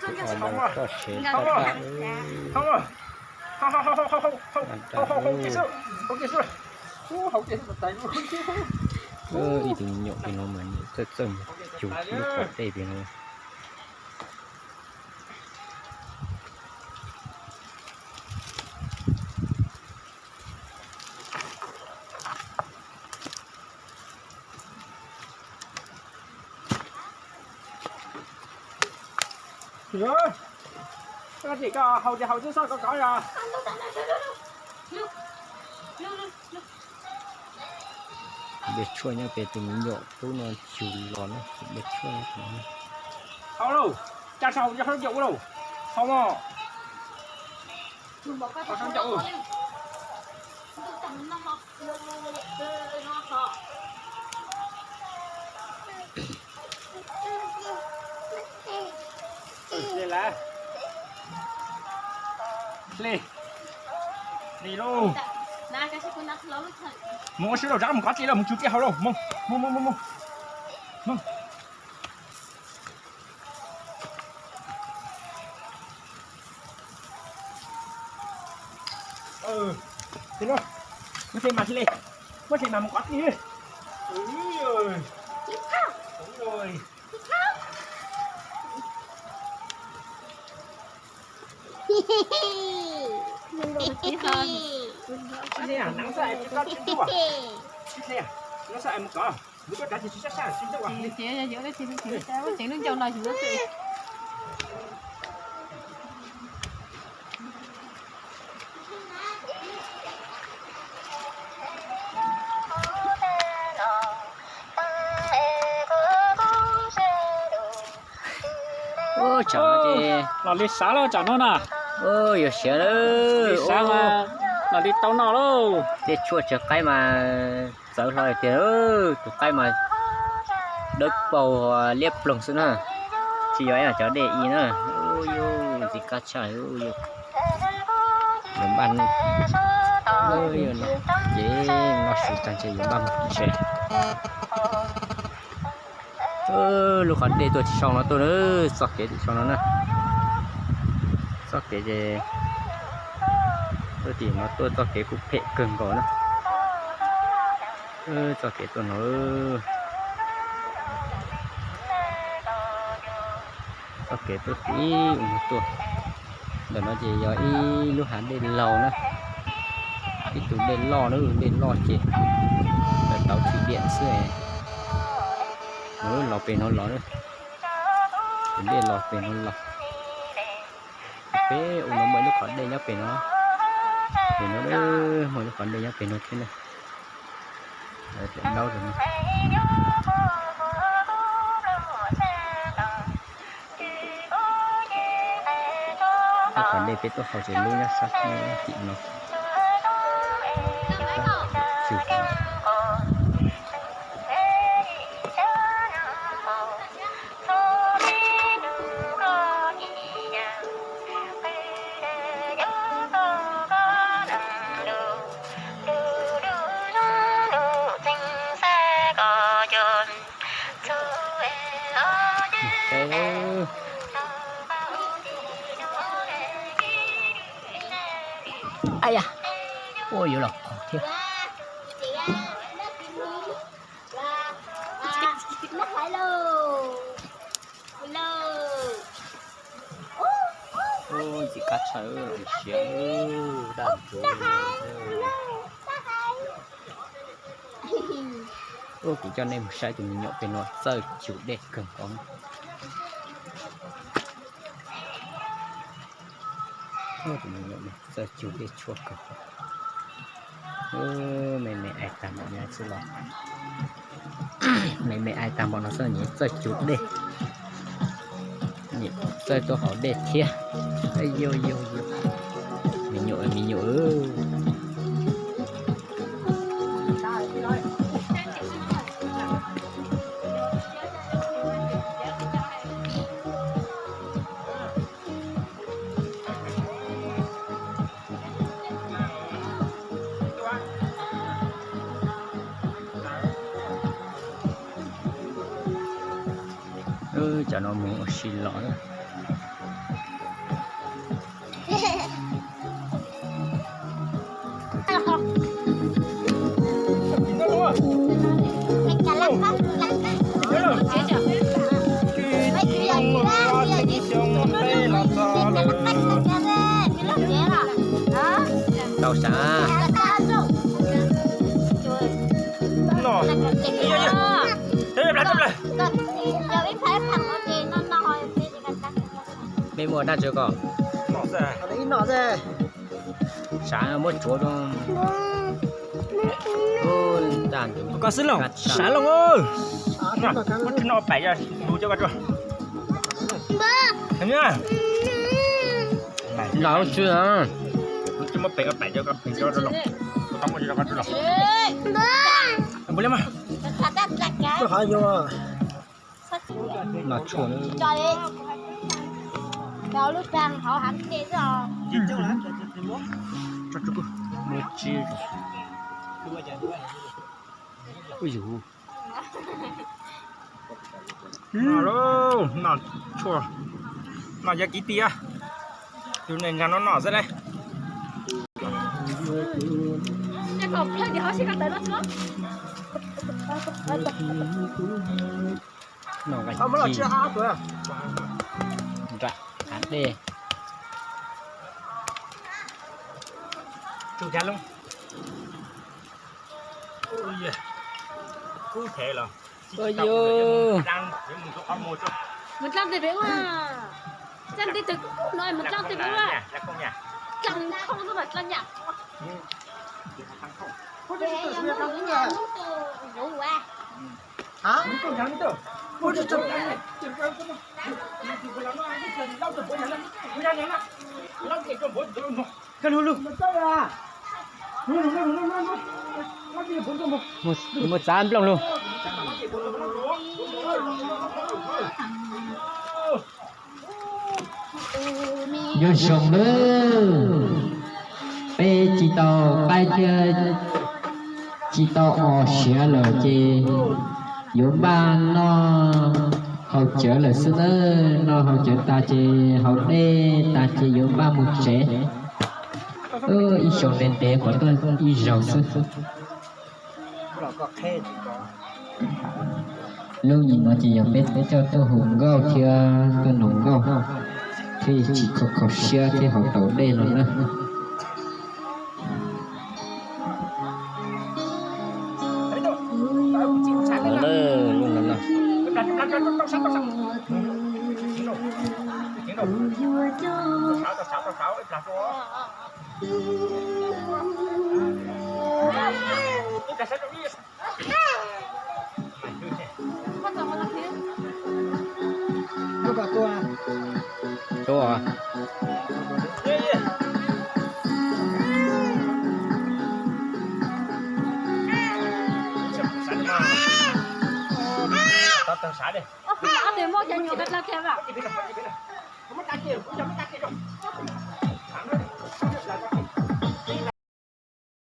Tus o no toj sev toj dab. Ib tug me nyuam pem no mas nws txawj txawj mus cug lub qhov dej pem no. Dej tshuaj nyob pem tus me nyuam tub no cug los na, dej tshuaj. Hau lauj, cas sau cov hau caum ua lauj, hau mos. Hau sau caum. Hle, hle, hle lauj. Mus ua si lauj, rov mus kov dlej lauj, mus tsug dlej haus lauj, mus, mus, mus, mus, mus. Muab hle mas, hle, muab hle mas mus kov dlej. Ua tsam no ces los li sab lawm tsam no na. Yog siav lawm, sab mas los li tau noj lauj. Tej tshuaj tsawv qaib mas txawv hlo tiag, tus qaib mas dawb paug liab ploog xwb na. Tsis yog ib yam cov dej i na. Ntxim qab tshaj. Yuav npaj no ces noj su tag ntshe yuav npaj mus tsev. Lub qhov dej tuaj tsis sau no tuaj na, txoj kev tim sau no na. Txoj kev ces tuaj tim no tuaj txoj kev kuj phem kawg nkaus na. Txoj kev tuaj no, txoj kev tuaj tim ub no tuaj. Ntawm no ces yog ib lub hav dej laug na, ib tug dej loj na, dej loj ces tauv thwm diam xwb. Los pem no los, tus dej los pem no los. Peb ua no muaj ib lub qhov dej nyob pem no, pem no muaj ib lub qhov dej nyob pem no thiab na. Daub rau no. Lub qhov dej peb tuaj haus ces lub nyob sab tim no. Ua yuav los qhov thiab. Ntxim qab tshaj, siav daj ntsuav. Kuv coj nej mus saib tus me nyuam pem no txawj cug dej kawg nkaus. Tus me nyuam no txawj cug dej tshuaj kawg. Me me ais tag npaum no xwb los, me me ais tag npaum no xwb nyias txawj cug dej. Nyias txawj tuaj haus dej thiab. Yog yog yog, me nyuam me nyuam. Cov no mus ua si los. Tau sav. Mej muaj dab tsi ko? Sav muab tsuav rau. Koj xwb los, sav los. Muab tsis no pais cov lus coj koj tsuag. Noj tsis. Muab pais koj pais cov koj pais cov los. Koj muab tsis no koj tsuag los. Noj tshuaj. Ui yus. Noj lauj, noj tshuaj, noj cov kwv tij, tus neeg nrog no noj xwb ne. Noj nqaij ci, nram hav dej. Mus dlaab tes pem ua, dlaab tes pem ua, dlaab thooj xwb mas dlaab nyam. Mus txav nplooj lug. Nyob zoo nawb, peb tsis tau qaib thiab tsis tau os siav lawm ces yuav npaj noj haus cawv lawm xwb nawb. Noj haus cawv tas ces haus dej tas ces yuav npaj mus tsev. Ib xyoo ntev ntev qhuav tuaj ib zaug xwb. Lub nyim no ces yog peb coj tuaj hu nkauj thiab tuaj nus nkauj thiab tsis kho kho siab thiab haus taus dej no na. Lub no no. Tua.